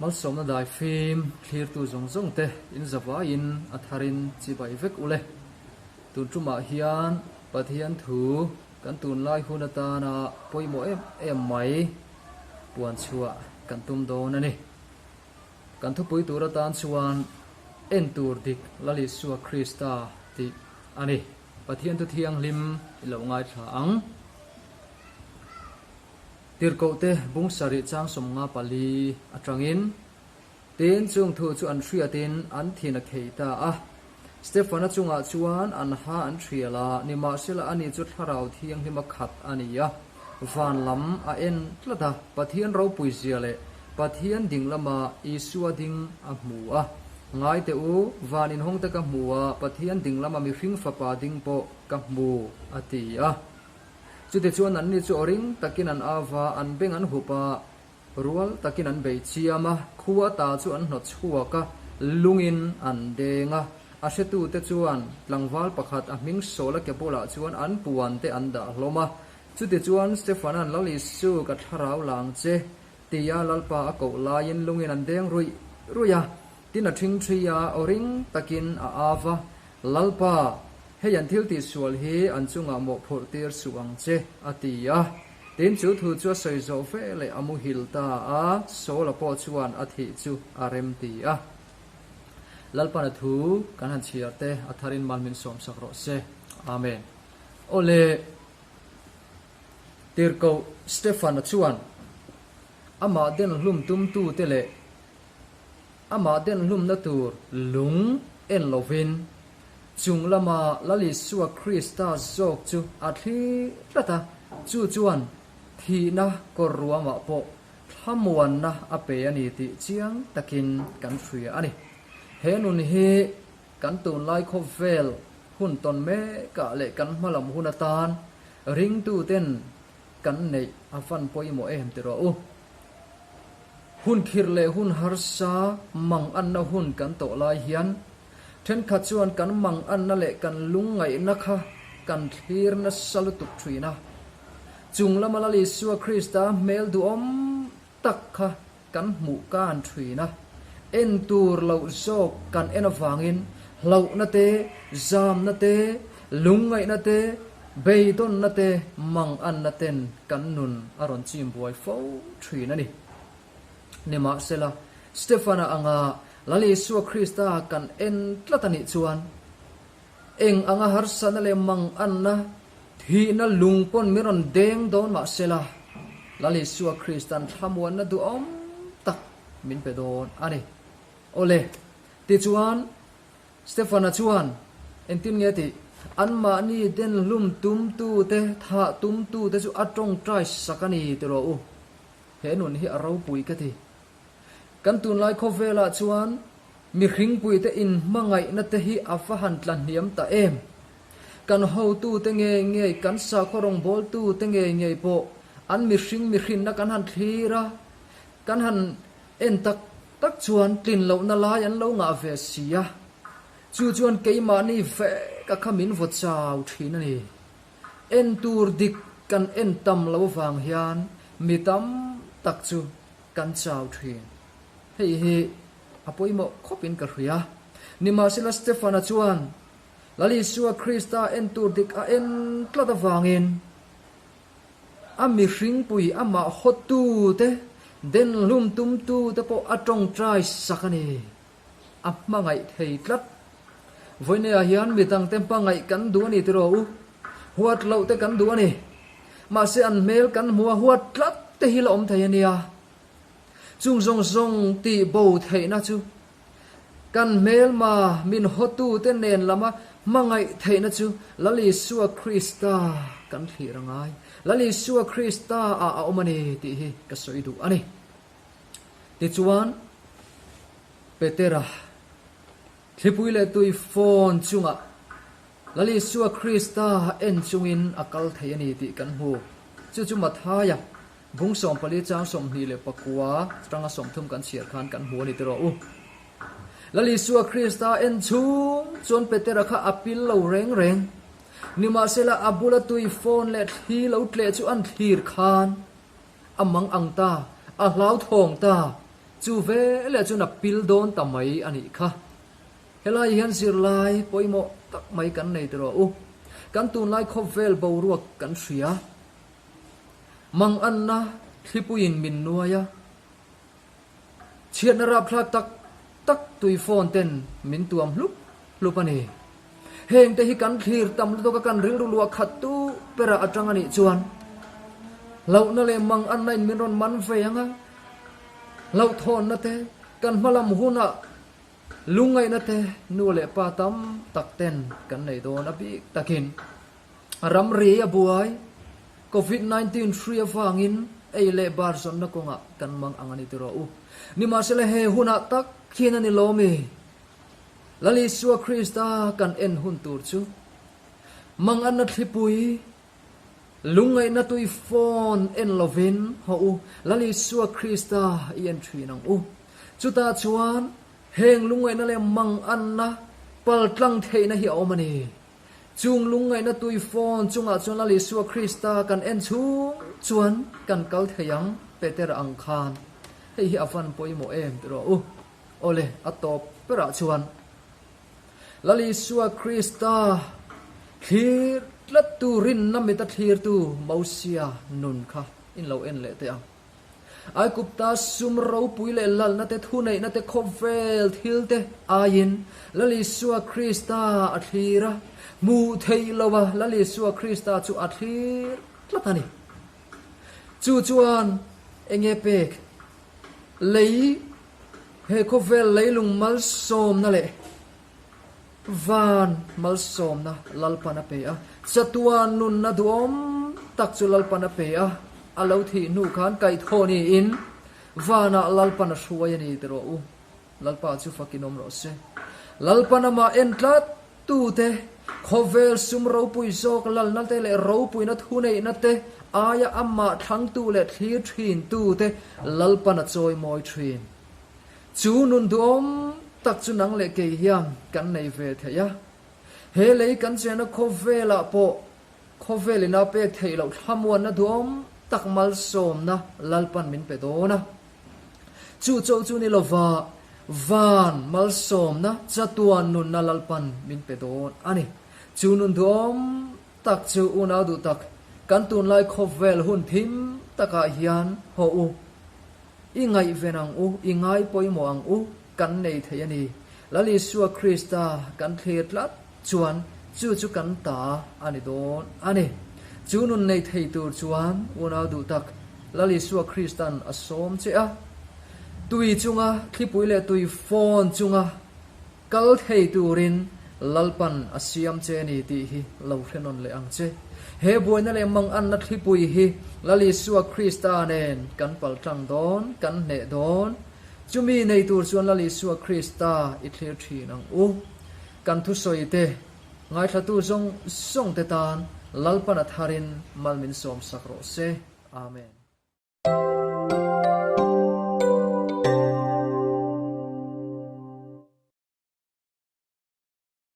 Malsawmna dai fim thlirtu zawng zawng te in zavaiin a tharin chibai vek ule. Tun tumah hian Pathian thu kan tunlai hun atana pawimawh em em mai puan chhuah kan tum dawn a ni. Kan thupui tur atan chuan en tur dik Lal Isua Krista tih a ni. Pathian thu thianghlim i lo ngaithla ang. Tirhkohte bung sarih chang 54 atangin, Tin, chung thu chu an hriatin an thin a khei ta a. Stefana chungah chuan an ha an hrial a, nimahsela ani chu Thlarau Thianghlima khat a ni a. Van lam a en tlat a, Pathian ropui zia leh Pathian ding lama Isua ding a hmu a. Ngai teh u, van inhawngte ka hmu a, Pathian ding lama mihring fapa ding pawh ka hmu, a ti a. Chutichuan anni chu aw ring takin an av a, an beng an hup a, rual takin an bei chiam a, khua ta chu an hnawt chhuak a, lungin an deng a. A hretute chuan tlangval pakhat a hming Saula ke bulah chuan an puan te an dah hlawm a. Chutichuan Stefana'n Lal Isu ka thlarau lang che, tia Lalpa a koh laiin lungin an deng ruih ruih a. Tin a ṭhingṭhi a, aw ring takin a av a, Lalpa, hei an thil tihsual hi an chungah mawhphurh tir suh ang che, a ti a. Tin chu thu chu a sawi zawh ve leh a muhil ta a, Saula pawh chuan a thih chu a rem ti a. Lalpan a thu kan han chhiar te a tharin mal min sawmsak rawh se. Amen. Aw le, Tirhkoh Stefan-a chuan amah den hlum tumtute leh Amah denhlumna tur lung en lovin chung lama Lal Isua Krista zawk chu a thli tlat a, chu chuan thihna kawr ruamah pawh thlamuanna a pe a ni tih chiang takin kan hria a ni. He nun hi kan tunlai khawvel hun tawn mekah leh kan hmalam hun atan ringtuten kan neih a van pawimawh em ti rawh u. Hun khirh leh hun harsa mang anna hun kan tawh lai hian thenkhat chuan kan mang anna leh kan lungngaihna kha kan thlir nasa lutuk thin a. Chung lama Lal Isua Krista hmel duhawm tak kha kan hmuh kan thin a. En tur loh zawk kan en avangin hlauhna te, zamna te, lungngaihna te, beidawnna te, manganna ten kan nun a rawn chim buai fo thin a ni. Nimahsela, Stefana anga Lal Isua Krista kan en tlat a nih chuan, eng anga harsatna leh manganna, thihna lung pawn min rawn deng dawn mahsela, Lal Isua Krista'n thlamuanna duhawm tak min pe dawn a ni. Awle, tichuan, Stefana chuan, Engtin nge tih? Anmahni denhlum tumtute, thah tumtute chu a tawngtai sak a ni ti rawh u. He nun hi a ropui ka ti. Kan tunlai khawvelah chuan mihringpuite inhmangaihna te hi a va han tla hniam ta em? Kan hotute ngei ngei, kan sakhaw rawngbawltute ngei ngei pawh an mihring mihrinna kan han thlir a, kan han en tak tak chuan tlin lohna lai an lo ngah ve si a, chu chuan keimahni vek a kha min vaw chau thin a ni. En tur dik kan en tam lo vang hian mi tam tak chu kan chau thin. Hei hi a pawimawh khawpin ka hria. Nimahsela Stefana chuan Lal Isua Krista en tur dik a en tlat avangin A mihringpui amah hawtute, denhlum tumtute pawh a tawngtai sak a ni. A hmangaih thei tlat. Vawineah hian mi dangte hmangaih kan duh a ni tiraw u? Huat loh te kan duh a ni. Mahse an hmel kan hmu a, huat tlat te hi la awm thei a nia. Chung zawng zawng tih bo theihna chu Kan hmelma min hawtute nen lama hmangaih theihna chu Lal Isua Krista kan thlir a ngai. Lal Isua Krista ah a awm a ni tih hi ka sawi duh a ni. Tichuan, Petera thlipui leh tui phone chungah Lal Isua Krista en chungin a kal thei a ni tih kan hmu. Chu chu Mathaia Bung 14 chang 29 tanga 30 kan chhiar khan kan hmu a ni tiraw u. Lal Isua Krista en chhung chuan Petera kha a pil lo reng reng. Nimahsela a bula tui fawn leh thli lo tleh chu an thlir khan a mang ang ta, a hlauthawng ta. Chu veleh chuan a pil dawn ta mai a nih kha. Helai hian zirlai pawimawh tak mai kan nei tawh u. Kan tunlai khawvel boruak kan hria. Manganna thlipuiin min nuai a. Chhiatna rapthlak tak tak tui phone ten min tuam hlup hlup a ni. Heng te hi kan thlir tam lutuk a kan rilru luah khat tu ber ah atang a nih chuan hlauhna leh manganna in min rawn man ve ang a, hlauhthawnna te kan hmalam hunah lungngaihna te nu leh pa tam tak ten kan nei dawn a bik takin ramri a buai Covid 19 hri avangin ei leh bar zawnna kawngah kan mang ang a ni tiraw u. Nimahsela he hunah tak hian a ni lawmi Lal Isua Krista kan en hun tur chu manganna thlipui, lungngaihna tui fawn en lovin haw u, Lal Isua Krista i en thin ang u. Chutah chuan heng lungngaihna leh manganna paltlang theihna hi a awm a ni. Chung lungngaihna tui fawn chungah chuan Lal Isua Krista kan en chhung chuan kan kal thei ang, Petera ang khan. Hei hi a van pawimawh em ti rawh u. Awle, a tawp berah chuan Lal Isua Krista thlir tlattu rinna mita thlirtu Mosia nun kha in lo en leh teh ang. Aigupta sum ropui leh lalna te thuneihna te khawvel thil te aiin Lal Isua Krista a thlir a, hmuh theih loha Lal Isua Krista chu a thlir tlat a ni. Chu chuan enge pek? Lei, he khawvel leilung malsawmna leh van malsawmna Lalpan a pe a, chatuan nunna duhawm tak chu Lalpan a pe a, a lo thih hnu khan kaihthawh niin vanah Lalpan a hruai a ni ti rawh u. Lalpa chu fakin awm rawh se. Lalpan amah en tlat tute, khawvel sum ropui zawk lalna te leh ropuina thuneihna te aia amah thlangtu leh thlir thin tute Lalpan a chawimawi thin. Chu nun duhawm tak chu nang leh kei hian kan nei ve thei a. He lei kan chenna khawvelah pawh Khawvel ina pek theih loh thlamuanna duhawm tak malsawmna Lalpan min pe dawn a. Chu cho chu ni lova van malsawmna chatuan nunna Lalpan min pe dawn a ni. Chu nun duhawm tak chu unau duh tak kan tunlai khawvel hun thim takah hian haw u. I ngaihven ang u, i ngai pawimawh ang u kan nei thei a ni. Lal Isua Krista kan thlir tlat chuan chu chu kan ta a ni dawn a ni. Chu nun nei thei tur chuan unau duh tak Lal Isua Kristan a sawm che a. Tui chunga thlipui leh tui fawn chunga kal thei turin Lalpan a siam che a ni tih hi lo hre nawn leh ang che. He buaina leh manganna thlipui hi Lal Isua Krista nen kan paltlang dawn, kan hneh dawn. Chumi nei tur chuan Lal Isua Krista i thlir thin ang u. Kan thusawi te, ngaithlatu zawng zawng te tan Lalpan a tharin mal min sawmsak rawh se. Amen.